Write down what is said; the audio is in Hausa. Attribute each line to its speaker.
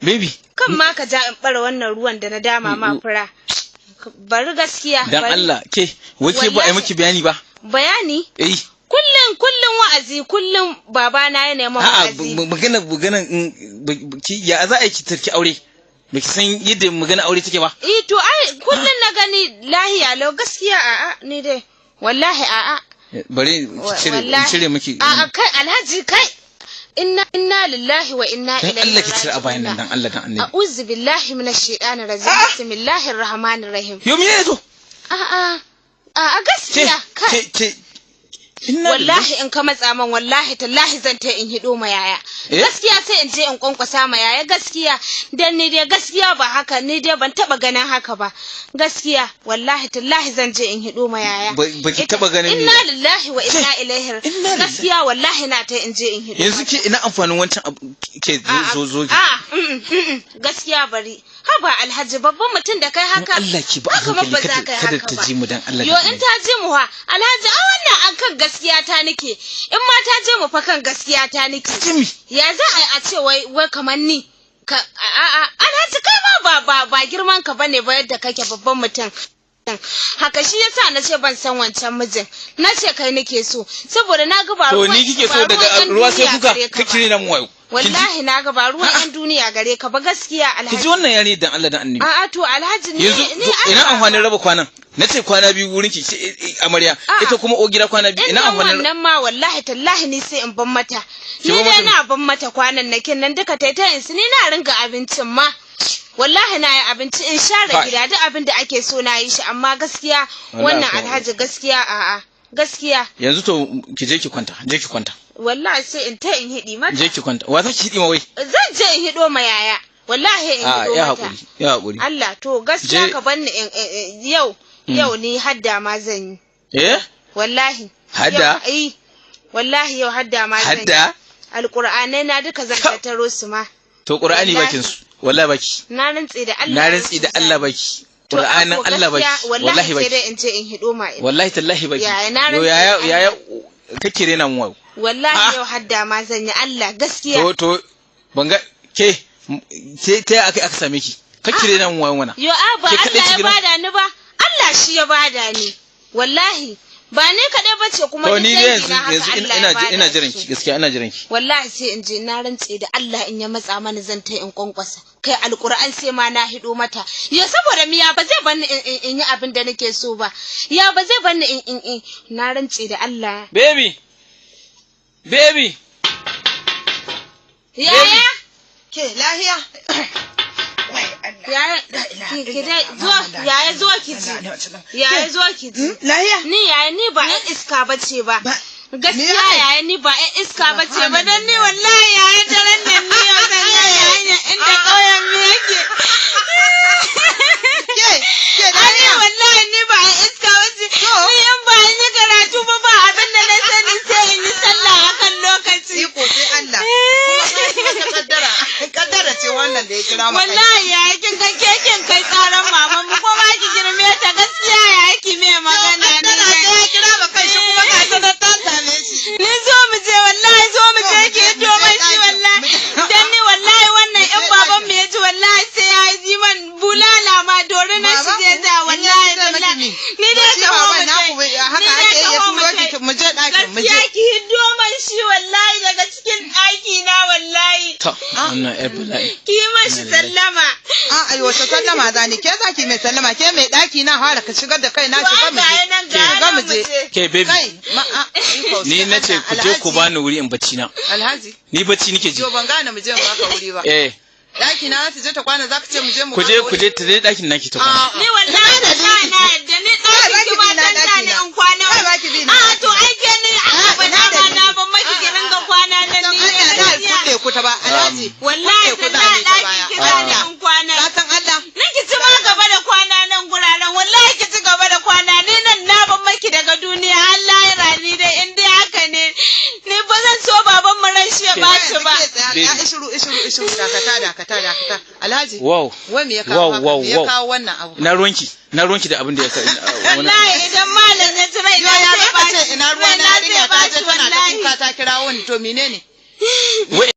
Speaker 1: Baby.
Speaker 2: Kan ma ka ja in bara wannan ruwan da na dama ma fura. Bari gaskiya.
Speaker 1: Dan Allah ke, wai ke ba ai miki bayani ba?
Speaker 2: Bayani?
Speaker 1: Eh.
Speaker 2: Kullum kullum wa'azi, kullum babana ya nema wa'azi.
Speaker 1: A'a, magana ya za a yi ki tarki aure? Baki san yadda magana aure take ba?
Speaker 2: Eh to ai kullum na gani lahiya lau gaskiya, a'a ni dai wallahi a'a.
Speaker 1: Bari cire miki.
Speaker 2: A'a kai Alhaji kai. Inna inna lillahi wa inna ilaihi
Speaker 1: raji'un. Dan Allah ki cire a bayan nan, dan Allah dan Annabi.
Speaker 2: A'udhu billahi minash shaitanir rajim. Bismillahir rahmanir rahim.
Speaker 1: Yo me ne to?
Speaker 2: A'a. A'a gaskiya kai.
Speaker 1: Ke
Speaker 2: wallahi in ka matsa man wallahi tallahi zan ta in hido ma yaya. Gaskiya sai in je in kwankwasa ma yaya gaskiya, dan ni dai gaskiya ba haka, ni dai ban taba ganin haka ba gaskiya, wallahi tallahi zan je in hido ma yaya.
Speaker 1: Ba ki taba ganin
Speaker 2: inna lillahi wa inna ilaihi gaskiya wallahi na ta in je in hido.
Speaker 1: Yanzu ke ina amfanin wancan ke zo zo
Speaker 2: a gaskiya bari. Haba Alhaji, babban mutum da kai haka.
Speaker 1: Allah ki ba hankali, kada ta ji mu dan Allah.
Speaker 2: Yo in ta ji mu ha Alhaji, a wannan an kan gaskiya ta nake, in ma ta je mu fa kan gaskiya ta nake. Ya za a ce wai wai kamar ni ka a Alhaji kai ma ba ba girman ka bane ba yadda kake babban mutum haka, shi yasa na ce ban san wancan mijin, na ce kai nake so saboda na ga ba
Speaker 1: ruwa. To ni kike so daga ruwa sai kuka kike na mu wayo.
Speaker 2: Wallahi na ga ba ruwan yan duniya gare ka ba gaskiya Alhaji.
Speaker 1: Kiji wannan yare dan Allah dan Annabi.
Speaker 2: A'a to Alhaji ni
Speaker 1: ni ina amfanin raba kwanan? Nace kwana biyu wurin ki amarya, ita kuma o gida kwana biyu, ina amfanin
Speaker 2: wannan ma? Wallahi tallahi ni sai in ban mata. Ni dai na ban mata kwanan nakin nan duka taitayin su, ni na ringa abincin ma. Wallahi na yi abinci in share gida, duk abin da ake so na yi shi, amma gaskiya wannan Alhaji gaskiya a'a gaskiya.
Speaker 1: Yanzu to ki je ki kwanta, je ki kwanta.
Speaker 2: Wallahi sai in ta in hidi mata.
Speaker 1: Je ki kwanta. Wa za ki hidi ma wai?
Speaker 2: Zan je in hido ma yaya. Wallahi in hido mata.
Speaker 1: Ya hakuri, ya hakuri.
Speaker 2: Allah to gaskiya ka banni in yau yau ni hadda ma zan
Speaker 1: yi. Eh?
Speaker 2: Wallahi.
Speaker 1: Hadda?
Speaker 2: Eh. Wallahi yau hadda ma zan yi.
Speaker 1: Hadda?
Speaker 2: Alqur'anai na duka zan tattaro su ma.
Speaker 1: To Qur'ani bakin su. Wallahi baki.
Speaker 2: Na rantsi da Allah.
Speaker 1: Na rantsi da Allah baki. Qur'anin Allah baki.
Speaker 2: Wallahi baki. Sai dai in ce in hido ma.
Speaker 1: Wallahi tallahi baki.
Speaker 2: Yaya na rantsi.
Speaker 1: Yaya yaya kake rena mu wayo.
Speaker 2: Wallahi yau hadda ma zan yi Allah gaskiya.
Speaker 1: To ban ga ke ta aka same ki. Kake rena mu wayo mana.
Speaker 2: Yo a ba Allah ya bada ni ba. Allah shi ya bada ni. Wallahi ba ni kaɗai ba ce kuma
Speaker 1: ni yanzu ina jiran ki gaskiya, ina jiran ki.
Speaker 2: Wallahi sai in je, na rantse da Allah in ya matsa mani zan ta in kwankwasa. Kai Alqur'an sai ma na hido mata. Ya saboda miya ba zai banni in yi abin da nake so ba. Ya ba zai banni in na rantse da Allah.
Speaker 1: Baby. Baby.
Speaker 2: Yaya?
Speaker 3: Ke lahiya?
Speaker 2: Yaya zo ki ji. Yaya zo ki ji.
Speaker 3: Lahiya?
Speaker 2: Ni yaya ni ba ƴan iska bace ba. Gaskiya yaya ni ba ƴan iska bace ba, dan ni wallahi yaya daren nan ni yau zan ga yaya inda ƙauyen mu yake.
Speaker 3: Ke ke
Speaker 2: lahiya? Wallahi ni ba ƴan iska bace. Ni in ba in yi karatu ba ba abin da na sani sai in yi sallah akan lokaci.
Speaker 3: Iko sai Allah. Kuma ka kaddara. Kaddara ce wannan da ya kira maka.
Speaker 2: Wallahi yaya kin ga kekin kai tsaron maman mu ko ba ki girme ta gaskiya yaya ki me magana ne.
Speaker 3: Kaddara ce ya kira maka shi kuma ga ta ta same shi.
Speaker 2: Ni zo mu je wallahi zo mu je ki to mai shi wallahi. Dan ni wallahi wannan in baban mu ya ji wallahi sai ya yi man bulala ma dori na shi zai sa wallahi wallahi. Ni dai
Speaker 3: ka mu je haka ake ya turo ki mu je ɗakin mu je.
Speaker 2: Gaskiya ki hiddo man shi wallahi daga cikin ɗaki na wallahi.
Speaker 1: To wannan yar bala'i.
Speaker 2: Ki mashi sallama.
Speaker 3: A ai wace sallama za ni ke zaki mai sallama ke mai ɗaki na fara ka shigar da kai na shiga mu je. Shiga mu je.
Speaker 1: Ke baby.
Speaker 3: Kai ma a
Speaker 1: ni nace ku je ku bani wuri in bacci na.
Speaker 3: Alhaji.
Speaker 1: Ni bacci nake ji.
Speaker 3: Yo ban gane mu je mu baka wuri ba.
Speaker 1: Eh.
Speaker 3: Ɗaki na ta je ta kwana zaka ce mu je mu
Speaker 1: ku je ku je ta je ɗakin naki ta kwana.
Speaker 2: Ni wallahi wallahi na yadda ni ɗakin ki ba dan ta ni in kwana. A to ai ke ni a ba na ba na ban maki ki ringa kwana nan ni.
Speaker 3: Allah na kulle ku ta ba Alhaji.
Speaker 2: Wallahi tallahi ɗakin ki za ni in kwana.
Speaker 3: Ka san Allah.
Speaker 2: Ni ki ci ma gaba da kwana nan guraren wallahi ki ci gaba da kwana ni nan na ban maki daga duniya Allah ya rani dai in dai haka ne. Ni ba zan so baban mu ran shi ya baci ba.
Speaker 3: Ishiru ishiru ishiru dakata dakata dakata. Alhaji.
Speaker 1: Wow.
Speaker 3: Wai me ya kawo me ya kawo wannan abu?
Speaker 1: Ina ruwanki? Ina ruwanki da abin da ya kawo.
Speaker 2: Wallahi idan malam ya ci rai na
Speaker 3: ya
Speaker 2: zai
Speaker 3: zaka ce
Speaker 2: baci.
Speaker 3: ina ruwa na
Speaker 2: Rai na
Speaker 3: yarinya
Speaker 2: zai
Speaker 3: ta je
Speaker 2: baci
Speaker 3: tana ta
Speaker 2: wallahi.
Speaker 3: kuka ta kirawo ni to menene?
Speaker 1: Wai